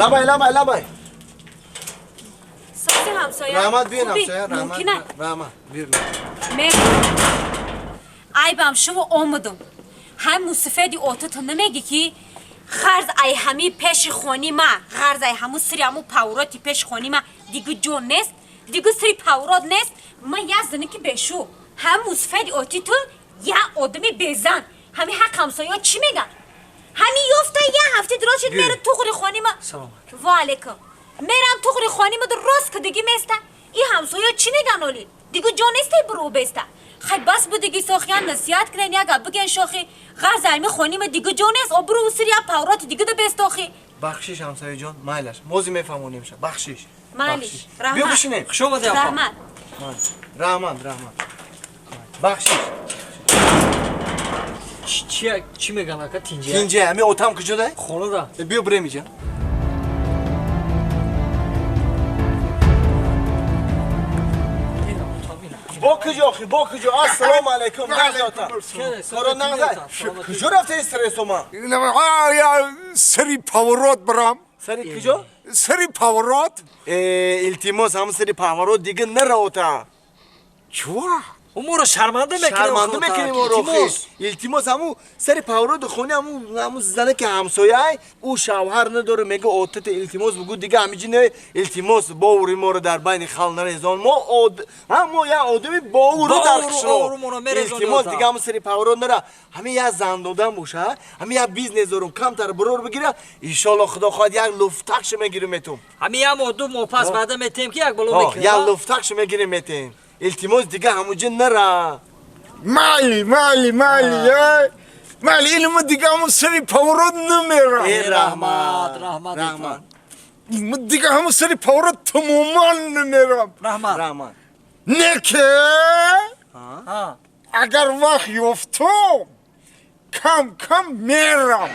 Лабай, лабай, лабай. Сози ҳамсоя. Раҳмат, биён ҳамсоя, раҳмат. Мумкина? Раҳмат, биён. Айбам шумо омадум. Ҳам мусафеди отато намеги ки ғарз ай ҳами пеши хони ма, ғарз ай ҳаму сири ҳаму павроти пеши хони ма дигу ҷо нест, дигу сири паврот нест. Ман як зане ки бешу. Ҳам мусафеди оти ту як одами безан. Ҳами ҳақ ҳамсоя чӣ меган? Ҳами ёфта як ҳафта дроз шуд меру туғри хони ма. Салом. Ва алейкум. Мерам туғри хони ма рост ки диги места. И ҳамсоя чӣ меган оли? Дигу ҷо нестай буру беста. Хай бас будиги сохиян насиҳат кунен як гап биген шохи. Ғарз ами хони ма дигу ҷо нест, обру сири як павроти дигу да бестохи. Бахшиш ҳамсояҷон, майлаш. Мози мефаҳмонемша. Бахшиш. Майлиш. Раҳмат. Биё бишинем. Хуш омадӣ апа. Раҳмат. Раҳмат, раҳмат. Бахшиш. Чи чӣ меган ака тинҷа? Тинҷа, ами отам куҷода? Хонада. Биё бирем иҷа. Бо куҷо охи, бо куҷо? Ассалому алайкум, нағзота. Коро нағза. Куҷо рафтаи стресс ома? Сари поворот бирам. Сари куҷо? Сари поворот. Илтимос, ҳам сари поворот дига наравота. Чува? Уморо шарманда мекунем. Шарманда мекунем моро охи. Илтимос, ҳаму сари повороти хони ҳаму ҳаму зане ки ҳамсояй, ӯ шавҳар надора, мега отата илтимос бугу дига ҳамиҷи не илтимос бовури моро дар байни халқ нарезон. Мо од ҳа мо як одами бовуру дар қишлоқ. Илтимос дига ҳаму сари поворот нара. Ҳами як зан додан боша, ҳами як бизнес дорум, камтар бурор бигира, иншоалло худо хоҳад як луфтакшо мегирим метум. Ҳами як моҳ ду моҳ пас ваъда метем ки як боло мекунем. Як луфтакшо мегирим метем. Илтимос дига ҳамуҷа нара. Майли, майли, майли, майли, илма дига ҳаму сари поворот намерам. Э, раҳмат, раҳмат, раҳмат. Дига ҳаму сари поворот тамоман намерам. Раҳмат. Раҳмат. Не ки агар вақт ёфтум, кам кам мерам.